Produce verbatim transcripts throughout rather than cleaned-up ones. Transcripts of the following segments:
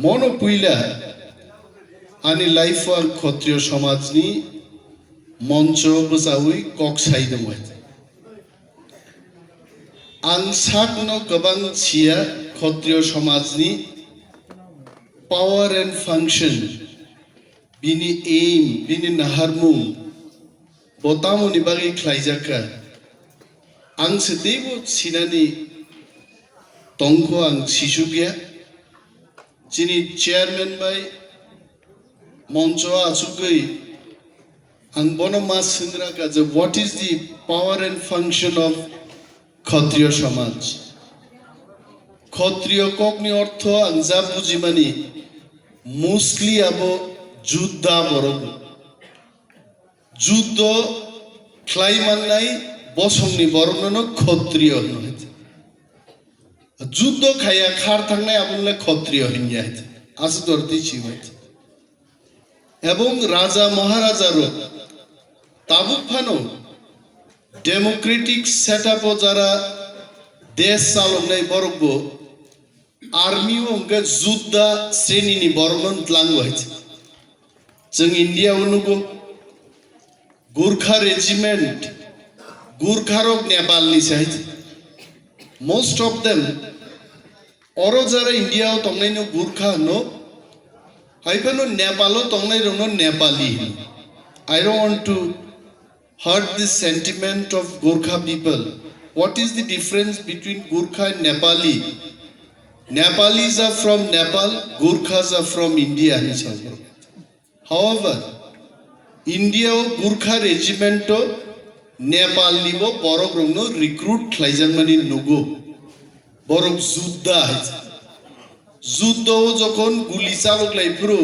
Mono puila ani life o ang Khotriyo somajni moncho bwchaui kok sai tongo. Ang sakno kwbang siya Khotriyo somajni power and function, bini aim, bini naharmung, bo tamoni bagwi khlaijak kha. Ang se teibo sinani tongkho ang sisukya. Chini chairman bai moncho achugwi ang bono ma swngra kha je, "What is the power and function of Khotriyo Samaj?" Khotriyo kokni ortho ang ja bujimani, mostly abo judda borok. Juddo khlai mannai bosongni borokno no Khotriyo hino. Juddo khaiya khar thangnai abono le Khotriyo hinya. Aswk dor twi chibai. Ebong raja maharaja rok tabuk phano democratic setup o jara desh chaloknai borok bo army o hwnkhe judda sreni ni borok no tlango hai. Chwng India o nugo Gurkha regiment, Gurkha rok Nepal ni se hai. Most of them, oro jara India o tongnai no Gurkha hino, hai phano Nepal o tongnai rok no Nepali hino. I don't want to hurt the sentiment of Gurkha people. What is the difference between Gurkha and Nepali? Nepalis are from Nepal, Gurkhas are from India, hini sa borok. However, India o Gurkha regiment o Nepal ni bo borok rok no recruit khlaijakmani nugo. Borok judda hai. Juddo o jokhon guli chalok lai phuru,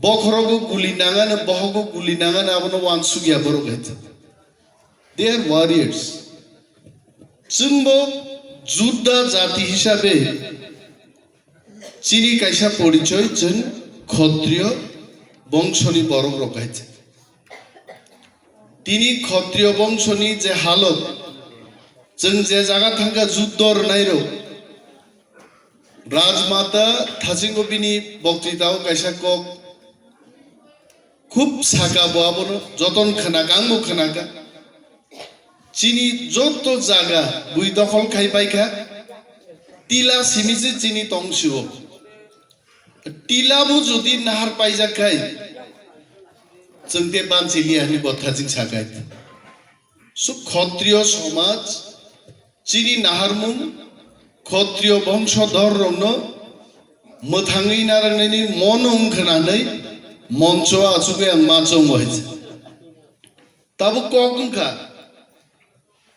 bokhorogo guli nangano, bohogo guli nangano, abono wansukya borok hai. They are warriors. Chwngbo judda jati hisabe chini kaisa porichoi chwng Khotriyo bongshoni borok rok hai. Tini Khotriyo bongshoni je halot, chwng je jaga thangkha juddo rwnai rok, Rajmata Thasingo bini boktwitao kaisa kok khub saka bo abono joton khwnaka, angbo khwnaka. Chini joto jaga bui dokhol khai paikha, tila simi se chini tongsio. Tila bo jodi nahar paijak khai, chwng te banchiliya hwnwi bo Thasing sakai. So Khotriyo somaj, chini naharmung, Khotriyo bongsodhor rokno mwthangwi narwknani mono wngkha nanwi moncho achugwi ang ma chongo hai. Tabuk kok wngkha,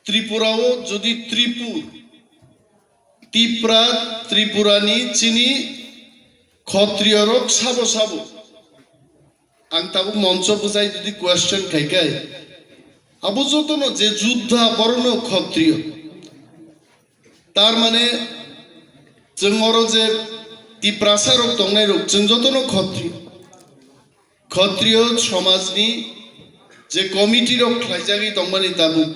Tripura o jodi Tripur, Tipra, Tripura ni chini Khotriyo rok sabo sabo. Ang tabuk moncho bwchai jodi question khai khai, abo jotono je judda borokno Khotriyo. Tar mane chwng oro je Tiprasa rok tongnai rok chwng jotono Khotriyo. Khotriyo somajni je committee rok khlaijagwi tongmani tabuk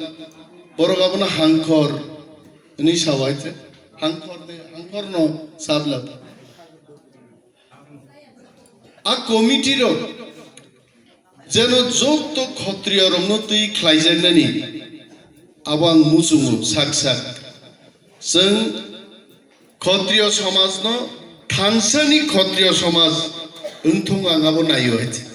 borok abono hangkhor hwnwi sao hai se. Hangkhor de, hangkhor no sabla. A committee rok jeno jotto Khotriyo rokno twi khlaijaknani abo ang muchungo sak sak. Chwng Khotriyo somajno thansani Khotriyo somaj wngthung ang abo naio hai.